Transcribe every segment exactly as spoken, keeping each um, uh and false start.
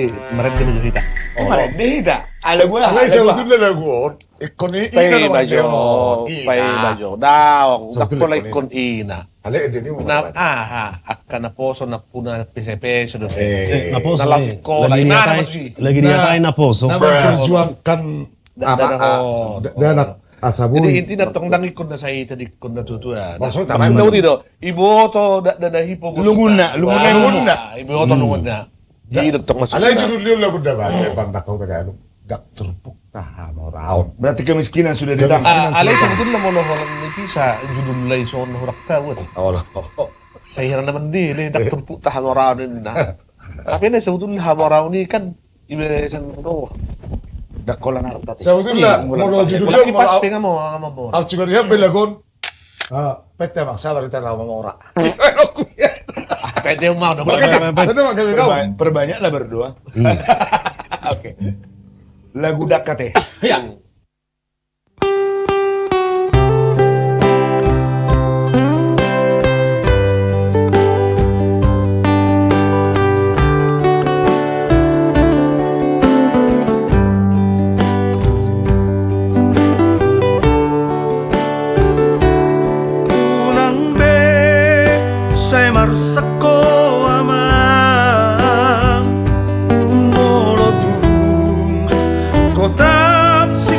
Marende ma jo hita. Oh, marende hita. Ala gua, alai ala gua. Sebetulnya lagu on, ingkon i-, ina nama jo, ina. Paima jo. Daong, ndang pola ingkon ina. Alai ende ni. Na, aha, angka naposo, nampuna pese-pese do. Eh. Eh, naposo, na laos sikola, lagi niatai, lagi niatai naposo. Na memperjuangkan anak, anak asa boi. Jadi intina tong ndang ingkon na sai tadi ingkon na tua-tua. Maksudna, iboto, ndang, ndang na hipo. Lungunna, lungunna. Iboto lungunna. Jadi tong maksudna. Alai judul ni on lagu on, Bang, Bang, Bang, Bang, Bang, Ndang Turpuk Tahamoraon. Berarti kemiskinan sudah datang. Alai sebetulna molo holan ni pisa judul lain songon na hurang tahu tu. Sai hira na mandele, Ndang Turpuk Tahamoraon ninna. Tapi na sebetulna hamoraon i kan iba sen do. Ndang holan arta. Sebetulna molo judul ni on, pas pe nga mo, nga mo. Au juga dia belagon. Ah, pete mang sabar, ita lau mamora. Tete mau dong. Perba-, perba-, perbanyaklah berdoa. Hmm. Oke. Lagu dakka te. Ya. Unang be sai marsangko amang, molo tung gotap si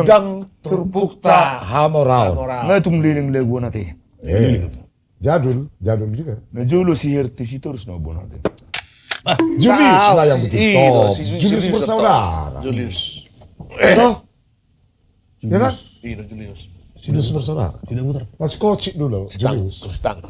Dang turpukta hamoraon. Hamoraon. Nga tung leleng lagu on ate. Eh. Jadul, jadul juga. Na jolo si Herti Sitorus na bona ate. Julius lah yang bikin top. Julius Bersaudara. Julius. Toh? Ya kan? Iya, Julius. Julius Bersaudara. Masih kocik dulu, Julius. Stang.